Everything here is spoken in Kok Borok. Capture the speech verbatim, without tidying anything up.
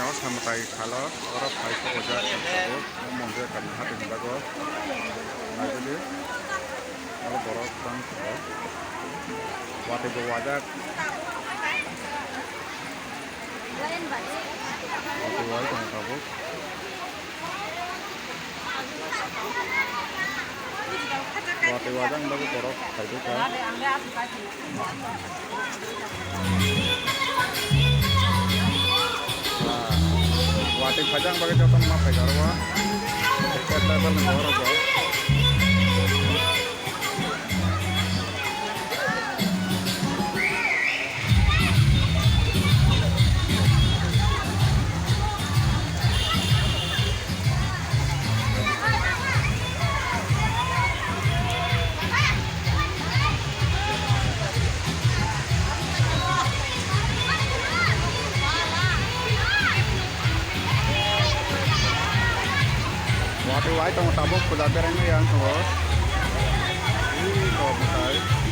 Samtai salo oro phai khe ojak tabuk, o mondir kamni hati ni bago. Naijodi, oro borok bang tongo. Watwi bo wajak. Watwi wai tongo tabuk. Watwi wajak bagwi borok phaidokha. Watwi phaijak bagwi jotono ma phaikha oro. Ekta table ni borok rok. Watwi wai tongo tabuk puja bereng yang tongo. Ui, tok mwtai.